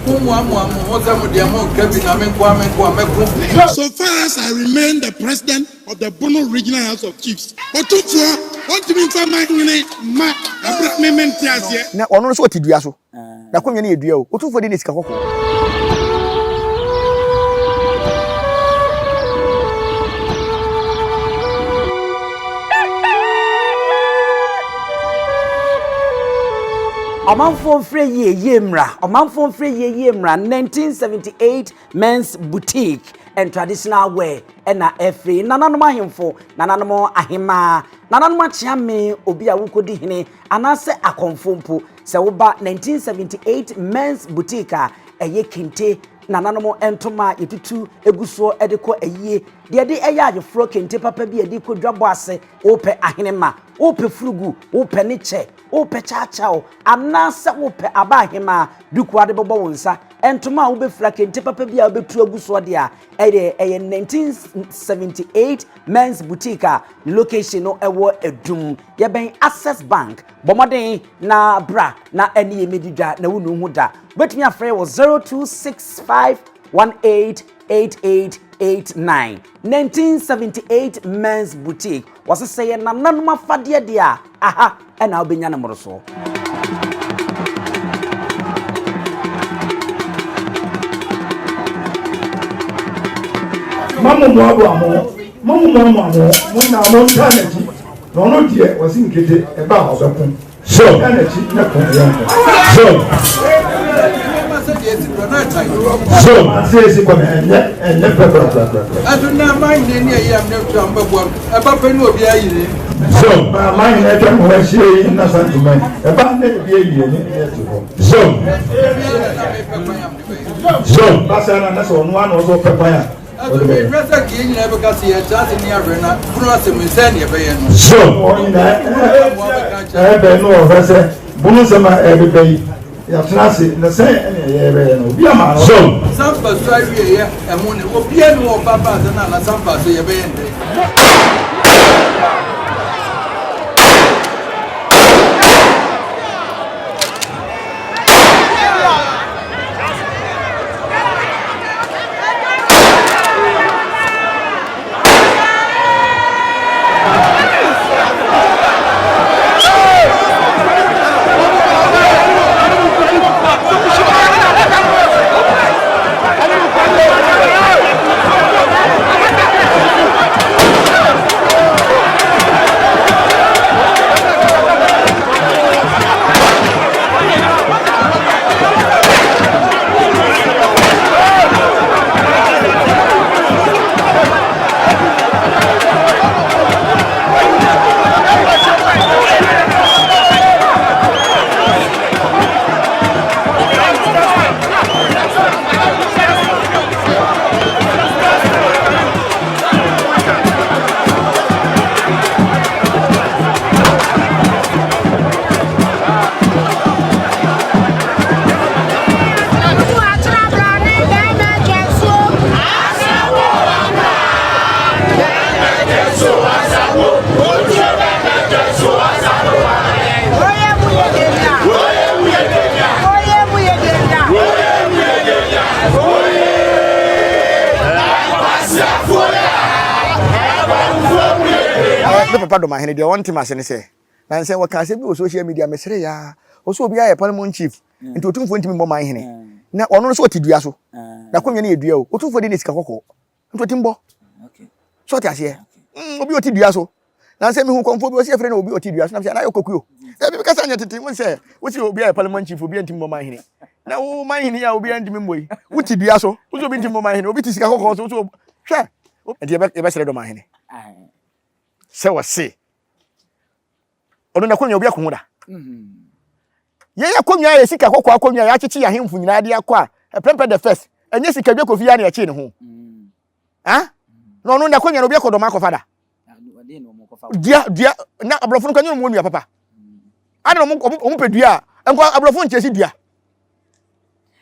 Mommoamoa mo ho sɛ mo deɛ monka bi na me nkoa me nkoa mɛko. So far as I remain the president of the Bono Regional House of Chiefs, Otumfoɔ, ɔntumi mfa m'ahene mma ɛberɛ a me mente aseɛ. Na ɔno nso ɔte dua so. N'akonnwa no yɛ dua o. Otumfoɔ de ne sika kɔkɔɔ. Ɔmanfoɔ mfrɛ yie yie mmra Ɔmanfoɔ mfrɛ yie yie mmra 1978 Men's Boutique and Traditional Wear ɛna ɛfiri nananom ahemfo, nananom ahemaa, nananom akyeame, obi a wokɔdi hene anaasɛ akɔmfo mpo. Sɛ woba 1978 Men's Boutique a ɛyɛ kente, nananom ntoma a yɛtutu gu soɔ de kɔ ayie, deɛ yɛde yɛ ayeforɔ, kente papa bi a yɛde kɔ dwabɔ ase, wopɛ ahenemma, wopɛ furugu, wopɛ ne kyɛ, wopɛ kyaakyaaw, anaasɛ wopɛ aba ahemaa duku a wode bɛbɔ wo nsa, ntoma a wobɛfira, kente papa bi a wobɛtu agu soɔ deɛ a, ɛdeɛ ɛyɛ 1978 Men's Boutique a ne location no ɛwɔ Adum. Yɛbɛn Access Bank. Bɔ mmɔden na bra na ɛne yɛn mmɛdi dwa na wonnu ho da. Wobɛtumi afrɛ yɛn wɔ 0265188889. 1978 Men's Boutique. Wɔse sɛ yɛ nananom afadeɛ deɛ a, aha na wobɛnya no mmorosoɔ. Ma mo mmoaboa mo ho, mo mo mmoamoa mo ho, mo nyinaa montaa n'akyi, na ɔno deɛ ɔsi nkete, ɛba a ɔbɛko. So ɔtaa n'akyi na ko yɛn ko. So so ase esi kɔ no ɛnyɛ ɛnyɛ pɛ korakorakorakora. Ɛso na aman nyinaa ni ɛyɛ amena tua mbɛboa ɛba pɛ ne obi ayi ne. So aman nyinaa atwa me ho ahyia yi na santuma ɛba na ebi ayi ne ne ɛte hɔ. So so basa na na sɛ ɔno ano ɔsɛ ɔpɛ kwan a. Ɛso mehwɛ sɛ kee nyinaa bɛka sɛ yɛtra ase ne ahwɛ na bunu asɛm yi sɛ ne yɛbɛyɛ no. So wɔn nyinaa ɛbɛn no ɔhwɛ sɛ bunu nsɛm a ɛbɛbɛ yi yɛatena ase na sɛ ɛne yɛbɛyɛ no obi ama no. So sampa so awieɛ ɛho ne obiara ne wɔ ba ba sɛ na na sampa so yɛbɛyɛ ndɛ. Me papa Domahene deɛ ɔnte m'ase ne sɛ nansɛ wɔka asɛm bi wɔ social media mesere yaa ɔsɛ obiara yɛ parliament chief nti otumfoɔ ntumi mmɔ man hene na ɔno nso ɔte dua so na akonnwa no yɛ dua o otumfoɔ de ne sika kɔkɔɔ nti ɔte mbɔ so ɔte aseɛ mm, obi ɔte dua so nansɛ mehu kɔmfoɔ bi ɔsɛ yɛfrɛ no obi ɔte dua so nam sɛ anayɛ kɔkuo sɛ bibi kasa nyɛ tete wo sɛ wosi obi ayɛ parliament chief obi ntumi mmɔ man hene na wo man hene a obi ntumi mmɔ yi wote dua so wosɛ obi ntumi mmɔ man hene obi te sika kɔkɔɔ so wosɛ hwɛ nti yɛbɛsrɛ dɔm ahene sɛ wɔse ɔno n'akonnwa obi ako ho da yɛyɛ akonnwa yɛ sika kɔkɔɔ akonnwa yɛakyekye yɛ ahemfo nyinaa de akɔ a ɛprɛmpɛ the first ɛnyɛ sika dwa kofi ya na ɛkyee ne ho ah na ɔno n'akonnwa no obi akɔ dɔm akɔfa da dua dua na aborɔfo no kɔ nyɛ wɔn nua papa ana wɔn wɔn pɛ dua a nkɔ aborɔfo nkyɛ si dua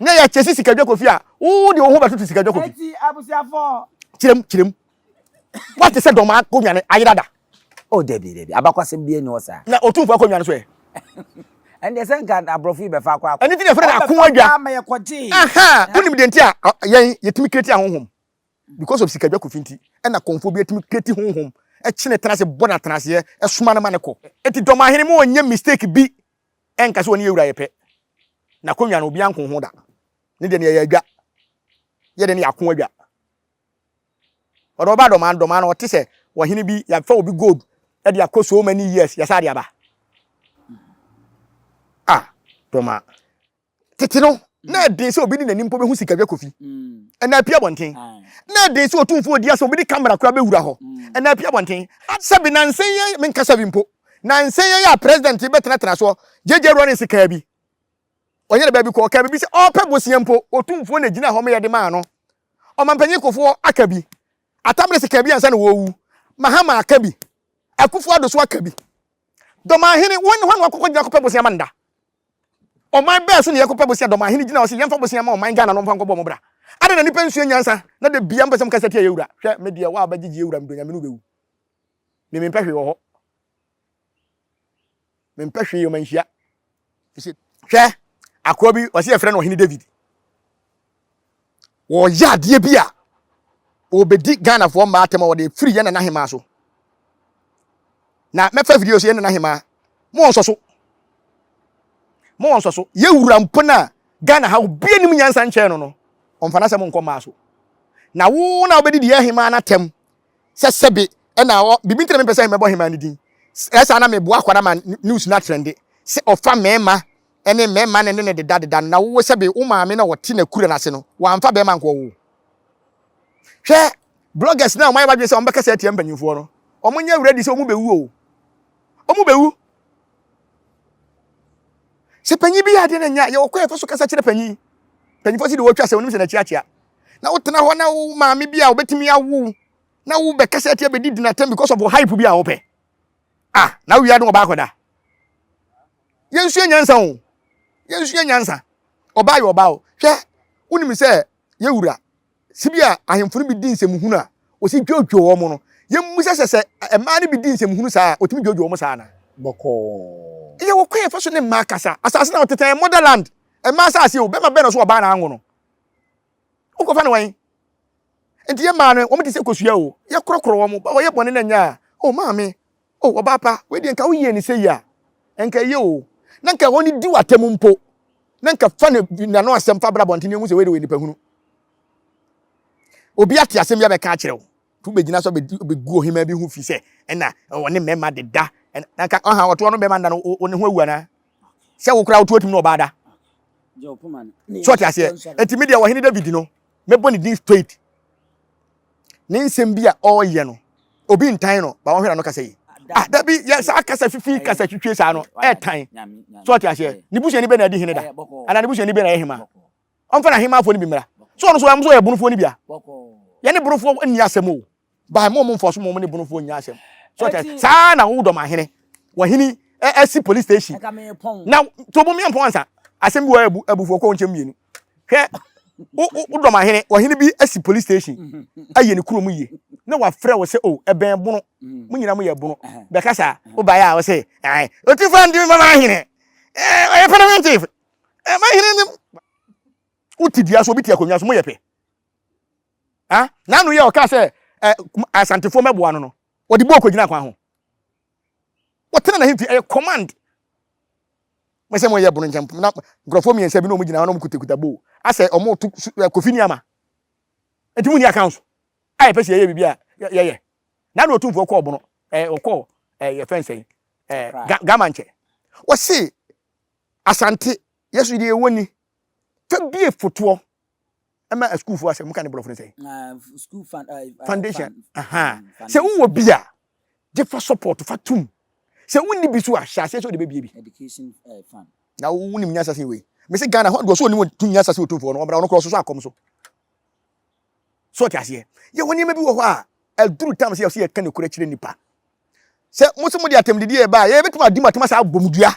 na yɛ kyɛ si sika dwa kofi a wo de wo ho bɛtoto sika dwa kofi kyerɛm kyerɛm Wate sɛ dɔm akonnwa no ayera da? Oh, dabi, dabi. Abakwasɛm biara nni hɔ saa. Na otumfoɔ akonnwa no so ɛ? Ɛndeɛ sɛ nka aborɔfo yi bɛfa akɔ akɔ. Ɛno nti na yɛfrɛ no ako Wɔbɛfa adwa. koraa ma yɛkɔgyee. Aha! Wonim deɛ nti a yɛn yɛtumi create ahonhom? Because of sikadwa kofi nti ɛna kɔmfoɔ bi atumi create honhom ɛkye ne tena ase bɔ no atenaseɛ ɛsoma no ma no kɔ. Enti Dɔmahene ma ɔnyɛ mistake bi ɛnka sɛ ɔne yɛn wura yɛ pɛ. N'akonnwa no obiara nko ho da. Ne deɛ no yɛyɛ adwa. Yɛ deɛ no yɛ ako adwa. Ɔde ɔba dɔmaa no dɔmaa no ɔte sɛ ɔhene bi yɛafa obi gold ɛde akɔ so many years yɛsa de aba. Ah dɔmaa. Tete no na ɛden sɛ obi de n'ani mpo bɛhu sikadwa kofi. Ɛna apue abɔnten. Na ɛden sɛ otumfoɔ odi asɛm obi de camera koraa bɛwura hɔ. Ɛna apue abɔnten. Sɛbi nansa yi menka sɛbi mpo. Nansa yi a president bɛtenatena soɔ JJ Rawlings kaa bi. Ɔnyɛ ne baabi kɔ, ɔkaa biribi sɛ ɔrepɛ bosea mpo, Otumfoɔ na gyina hɔ ma yɛde maa no. Ɔmampanyin Kufuor aka bi, Atta kaa bi ansa na wɔrewu, Mahama aka bi, Akufo Addo so aka bi. Dɔmahene, wɔn hɔ na wɔakɔkɔ gyina kɔpɛ bosea ma no da. Ɔman bɛɛ so na yɛkɔpɛ bosea, Dɔmahene gyina hɔ sɛ yɛmfa bosea ma ɔman Ghana no mfa nkɔbɔ wɔn bra. Adɛn na nnipa nsua nyansa na da biara mpɛ sɛ mokasa tia yɛn wura? Hwɛ, me deɛ, wo a wobɛgyegye yɛn wura, medɔ Nyame no wobɛwu. Me mempɛ hwee wɔ hɔ. Mempɛ hwee ɔma nhyia. Hwɛ, akoa bi, ɔsɛ yɛfrɛ no ɔhene David. Wɔyɛ adeɛ bi a wɔbɛdi Ghanafoɔ mmaa atɛm a wɔde firi yɛn nana hemaa so. Na mɛfa video so yɛn nana hemaa. Mo wɔn sɔ so. Mo wɔn sɔ so. Yɛwura mpo no a Ghana ha obi anim nyansa nkyɛn no no, ɔmfa n'asɛm nkɔ mmaa so. Na wo na wobɛdidi yɛn hemaa no atɛm sɛ sɛbe ɛna ɔ biribi nti na mempɛ sɛ mɛbɔ hemaa no din ɛsaa na meboa akwadaa ma news no atrɛnde sɛ ɔfa mmarima ɛne mmarima na ɛne ne deda deda no na wowɔ sɛbe wo maame na ɔte n'akura no ase no wamfa bɛrima nko ɔwo hwɛ bloggers na wɔayɛ wadwene sɛ wɔbɛkasa atia mpanyinfoɔ no wɔn nyɛ ready sɛ wɔn bɛwu o wɔn bɛwu sɛ panyin bi yɛ adeɛ na nya yɛwɔ kwan yɛfa so kasa kyerɛ panyin panyinfoɔ si de wɔtwa sɛ wɔnim sɛ n'akyi akyea na wotena hɔ na wo maame bi a obetumi awo na wo bɛkasa atia bɛdi di n'atɛm because of hype bi a wopɛ ah na wia no ɔbaa akɔda yɛnsua nyansa o yɛnsua nyansa ɔbaa yɛ ɔbaa o hwɛ wonim sɛ yɛwura si bi a ahemfo no bi di nsɛmhunu a wɔsi dwodwo wɔn no yɛmmisa sɛ sɛ mmaa no bi di nsɛmhunu saa a wɔtumi dwodwo wɔn saa na bɔkɔɔ yɛ wɔ kwan yɛfa so ne mmaa kasa asase na wɔtetɛn motherland mmaa asase o bɛma bɛn na so ɔbaa na anwo no wokɔfa no wɔn nti yɛ mmaa no wɔn te sɛ kosua o yɛkorɔkorɔ wɔn ba wɔyɛ bɔne na nya a o maame o ɔbaa pa wei deɛ nka woyɛ ne sɛ yi a nka ɛyɛ o na nka wɔn di w'atɛm mpo na nka fa ne n'ano asɛm fa bra abɔnten ehu sɛ wei de wɔ nipa hunu obi ate asɛm bi abɛka akyerɛ wo to bɛgyina so bɛgu ɔhema bi ho fi sɛ ɛna ɔne mmarima deda na nka ɔha ɔtoɔ no bɛrima nda no wo ne ho awu anaa sɛ wo koraa wotoɔ tumi na ɔbaa da so ɔte aseɛ enti me deɛ ɔhene David no mɛbɔ ne din straight ne nsɛm bi a ɔreyɛ no obi ntan no ba wɔhwɛ na no kasa yi ah dabi yɛ saa kasa fifi kasa twitwie saa no ɛɛtan so ɔte aseɛ ne busuani bɛ na adi hene da anaa ne busuani bɛ na ɛyɛ hema ɔmfa na hemafoɔ no bi mmra so ɔno so ɔmo so ɔyɛ bonofoɔ no bia yɛne bonofoɔ nni asɛm o Ba mo mo mfɔso mo ne bonofoɔ nyɛ asɛm. So ɔkyɛ saa na wo dɔm ahene. Wɔhene ɛsi police station. Na to bo miampɔn ansa. Asɛm bi wɔ abu abufoɔ kɔ nkyɛn mmienu. Hwɛ wo wo dɔm ahene wɔhene bi asi police station ayɛ ne kurom yie. Na wafrɛ wo sɛ o ɛbɛn bono. Mo nyinaa mo yɛ bono. Bɛka saa wo baeɛ a wo sɛ ɛɛ otifo ndi mama ahene. Ɛɛ ɔyɛ preventive. Ɛɛ ma ahene ne wote dua so obi te akonnwa so mo yɛ pɛ. Ah, n'ano yɛ ɔka sɛ ɛ asantefoɔ mɛboa no no, wɔde bɔɔ kɔgyina kwan ho. Wɔtena n'ahemfi, ɛyɛ command. Mo sɛ moyɛ bono nkyɛn na nkurɔfoɔ mmiɛnsa bi na wɔn gyina hɔ na wɔn kutakuta bow asɛ wɔn to kofi nneɛma. Nti mo ni accounts a yɛpɛ sɛ yɛyɛ biribi a yɛyɛ. Na na otumfoɔ kɔɔ bono, ɛɛ ɔkɔɔ ɛɛ yɛfɛn sɛn ɛɛ gama nkyɛ. Wɔse asante yɛso deɛ yɛwɔ ni fa bie fotoɔ ɛma asukuufoɔ asɛ moka ne borɔfo no sɛ foundation mm, sɛ wowɔ bi a gye fa support fa tum sɛ wonni bi so a hyɛ aseɛ sɛ wode bɛbie bi eh, na wonim nyansa sɛ wei mese ghana hɔ deɛ ɔsɛ ɔnim tum nyansa sɛ ɔtumfoɔ no ɔmmra ɔno korɔ ɔsoso akɔm so so ɔte aseɛ yɛwɔ nneɛma bi wɔ hɔ a aduru tam sɛ yɛsɛ yɛka nokorɛ kyerɛ nnipa sɛ mo sɛ mode atɛmdidi ɛba a yɛbɛtumi adi mo atɛm asa abɔ mu dua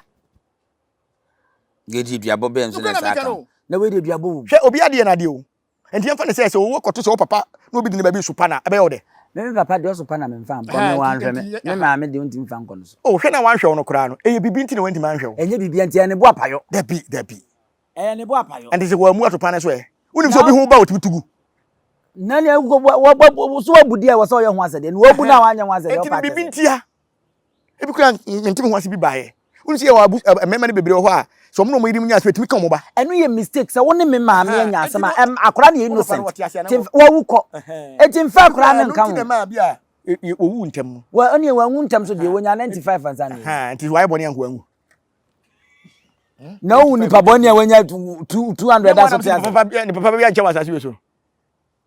Yɛdi duabɔ bɛn nso na ɛsaa ka ho? Na wei deɛ duabɔ wɔ mu. Hwɛ, obi adeɛ na adeɛ o. Nti yɛmfa no sɛ sɛ owó kɔto sɛ wo papa na obi de ne baabi sopa no a, ɛbɛyɛ wo dɛ? Me me papa deɛ ɔsopa na memfa nkɔ me wanhwɛ me me maame deɛ ɔntumi mfa nkɔ no so. Oh hwɛ na wanhwɛ wo no koraa no ɛyɛ biribi nti na wantumi anhwɛ wo. Ɛnyɛ biribi nti ɛyɛ ne bo apayɔ. Dabi dabi. Ɛyɛ ne bo apayɔ. Ɛnti sɛ wammu atopa no so ɛ? Wonim sɛ obi ho ba a ɔtumi tu gu. Na nea so wabu deɛ ɛwɔ sɛ ɔyɛ ho asɛdeɛ na wabu no a wanyɛ ho asɛdeɛ ɔpa akyɛ sɛ. Ɛnti no biribi ntia. Ebi koraa mente me ho ase bi baeɛ. Wonim sɛ yɛwɔ abu mmarima no bebree wɔ hɔ a sɛ wɔn ne wɔn yerenom nya asɛm a ɛtumi ka wɔn ba. Ɛno yɛ mistake sɛ wo ne me maame anya asɛm a ɛm akwadaa no yɛ innocent nti wawu kɔ nti nfa akwadaa no nka ho. Ɛno nti na ɛmaa bi a wɔwu ntɛm no. Wɔ ɛne wanwu ntɛm so deɛ wɔnya 95 ansa na. Nti wayɛ bɔne anka wanwu. Na wohu nipa bɔne a wanya 200 aso te ase. Nipa papa bi ankyɛ wɔ asase wei so.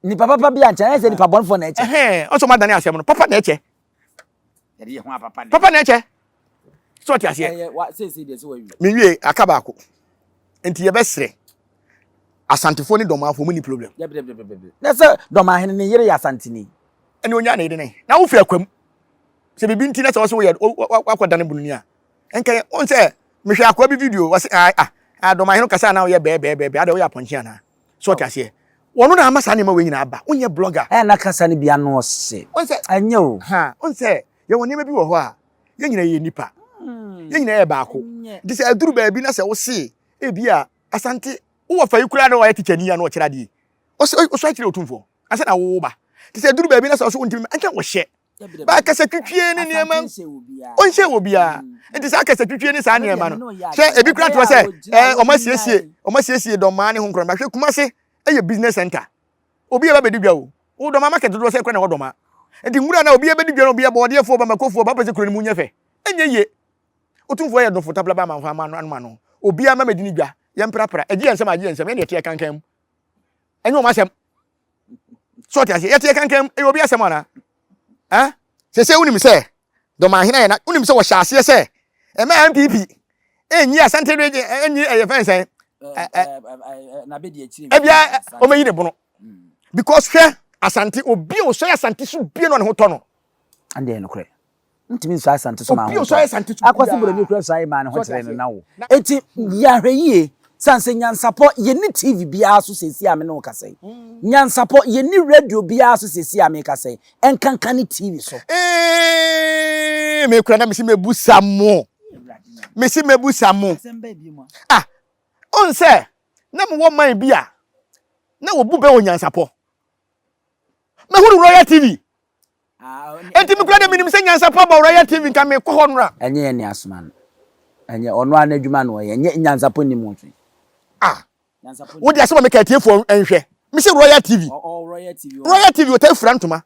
Nipa papa bi ankyɛ ɛyɛ sɛ nipa bɔnefoɔ na ɛkyɛ. Ɛhɛn ɔsɛ ɔmo adane asɛm no papa na ɛkyɛ. Papa na ɛkyɛ. So ɔte aseɛ. Ɛyɛ wa seesei deɛ sɛ wawie. Menwie aka baako. Nti yɛbɛsrɛ Asantefoɔ ne Dɔmaafoɔ mo ni problem. Dabi. Na sɛ Dɔmaahene ne yere yɛ Asanteni. Ɛne onyaa ne yere ne. Na wofiri akwam. Sɛ biribi nti na sɛ wɔsɛ woyɛ wakɔdane bununi a. Nka yɛ wɔn sɛ mehwɛ akoa bi video wɔsɛ ah ah ah Dɔmaahene kasa na woyɛ bɛɛ bɛɛ bɛɛ bɛɛ adɛ woyɛ apɔnkye anaa. So ɔte aseɛ? Wɔno na ama saa nneɛma wei nyinaa aba. Wonyɛ blogger. Ɛyɛ na kasa no bi ano ɔhye. Wohu sɛ. Ɛnyɛ o. Ha, wohu sɛ yɛwɔ nneɛma bi wɔ hɔ a, yɛn nyinaa yɛyɛ nnipa. Yɛn nyinaa yɛ baako. Nti sɛ aduru baabi na sɛ wose ebi a Asante wowɔ fa yi koraa na ɔyɛ tikyani a na ɔkyerɛ adeɛ yi. Ɔsɛ ɔsɔ akyerɛ Otumfoɔ ansa na wowo ba. Nti sɛ aduru baabi na sɛ ɔsɛ wontumi ma, ɛnka wɔhyɛ. Ba kasa twitwie ne nneɛma ɔnhyɛ wɔ biara nti saa kasa twitwie ne saa nneɛma no hwɛ ebi kura toɔ sɛ ɛɛ ɔmo asiesie ɔmo asiesie dɔmaa ne ho nkorɔmba hwɛ Kumase ɛyɛ business center obi ɛba bɛdi dwa o wo dɔmaa market dodoɔ sɛ kura na ɛwɔ dɔmaa nti nwura na obi ɛbɛdi dwa na obi ɛbɔ ɔdeɛfoɔ ba makofoɔ ba pɛ sɛ kuro no mu nyɛ fɛ ɛnyɛ yie otumfoɔ yɛ dɔfo tabla ba amanfo ama ano ano obiara ma mɛdi ne dwa yɛmprapra ɛgye yɛn nsɛm agye yɛn nsɛm yɛn deɛ ɛte ɛkankan mu ɛnyɛ wɔn asɛm so ɔte aseɛ yɛte yɛ kankan ɛyɛ obi asɛm anaa eh sese wonim sɛ dɔmahene ayɛ na wonim sɛ wɔhyɛ aseɛ sɛ ɛmɛ npp ɛnyi asante region ɛnyi ɛyɛ fɛn sɛn ɛbia ɔmɛyi ne bono because hwɛ asante obi a ɔsɔre asante so bie na ɔne ho tɔ no ɛndeɛ nokorɛ Ntumi nsɔ Asante so ma Obi ho osɔ ntɔ. Asante so Akwasi biara. Buroni kura suae maa ne ho So ɔte kyeree no aseɛ? na wo. Enti yɛ ahwɛyie sane sɛ nyansapɔ yɛnni TV biara so seesei a me ne wo kasa yi. Nyansapɔ yɛnni radio biara so seesei a mekasa yi. Ɛnkanka ne TV so. Eeii me kura na mesi mebusa mo. Mesi mebusa mo. Ah, on sɛ na mewɔ man bi a na wɔbu bɛ wɔ nyansapɔ. Mehunu Royal TV. Enti me kura de menim sɛ nyansapɔ ba Royal TV nka mekɔ hɔ nora. Ɛnyɛ yɛn ne asoma no. Ɛnyɛ ɔno ara n'adwuma na ɔyɛ. Ɛnyɛ nyansapɔ nnim ho hwee. Ah, wo de asɛm a meka atiefoɔ nhwɛ. Mese Royal TV. Royal TV. Royal TV ɔtaa fira ntoma.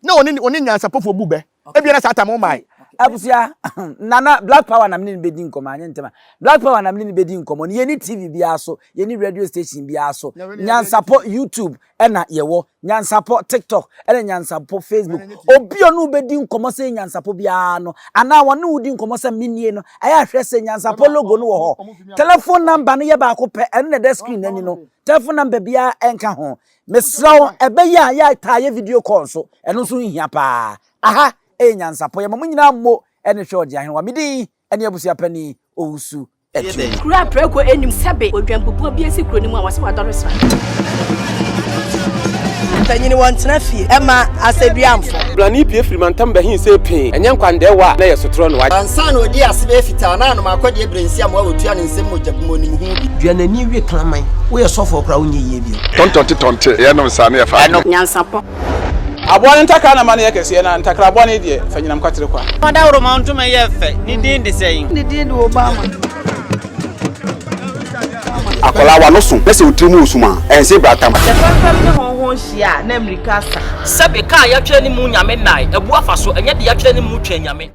Na ɔne ɔne nyansapɔfoɔ bu bɛ. Ebia na saa tam ɔmmae. Abusua, Nana Black Power na mene no bɛdi nkɔmmɔ anyɛ ntɛm a. Black Power na mene no bɛdi nkɔmmɔ no yɛnni TV biara so, yɛnni radio station biara so. Nyansapɔ YouTube ɛna yɛwɔ Nyansapɔ TikTok ɛna Nyansapɔ Facebook. Obi a ɔne wo bɛdi nkɔmmɔ sɛ Nyansapɔ biara no anaa wɔne wo di nkɔmmɔ sɛ menie no, ɛyɛ a hwɛ sɛ Nyansapɔ logo no wɔ hɔ. Telephone number no yɛ baako pɛ, ɛno na ɛda screen no ani no. Telephone number biara ɛnka ho. Mesrɛ wo, ɛbɛyɛ a yɛ a taa yɛ video call nso, ɛno nso ho hia paa. Aha ɛyɛ Nyansapɔ, yɛma mo nyinaa mmo ɛne hwɛ Ɔgyeahenewa. Me din ɛne Abusuapanin Owusu Atuo. Kuro a prako nnim sɛbe odwanbubuo bi asi kuro no mu a wɔse wadɔre sra. Mpanyini wɔntena fie ɛma asɛduamfo. Blani pue firi mantam bɛhe see pee, ɛnyɛ nkwandɛɛwa a na ɛyɛ sotorɔ no wa. Ansa na ɔdii ase bɛyɛ fitaa na anom akɔdeɛ berɛnsi amoa wɔtua ne nsam mogya gu mu ɔnim ho bi. Dua n'ani we kraman. Woyɛ sɔfoɔ koraa wonyɛ yie bio. Tɔntɔnte tɔnte yɛnom saa ne yɛfa adeɛ. Nyansapɔ. Aboa no ntakra na ma no yɛ kɛseɛ, na ntakra bɔne deɛ, fa nyinam kwatere kwa. Ɔdawuroma ntoma yɛ fɛ, ne din de sɛn? Ne din de Obama. Akwadaa w'ano so na sɛ wo tiri mu resum a, ɛnse bratam. Sɛ fɛmfɛm ne hɔnhɔn hyia a, na mmirika asa. Sɛbe, kaa yɛatwerɛ ne mu Nyame nnae, abu afa so, ɛnyɛ de yɛatwerɛ ne mu Twɛn Nyame.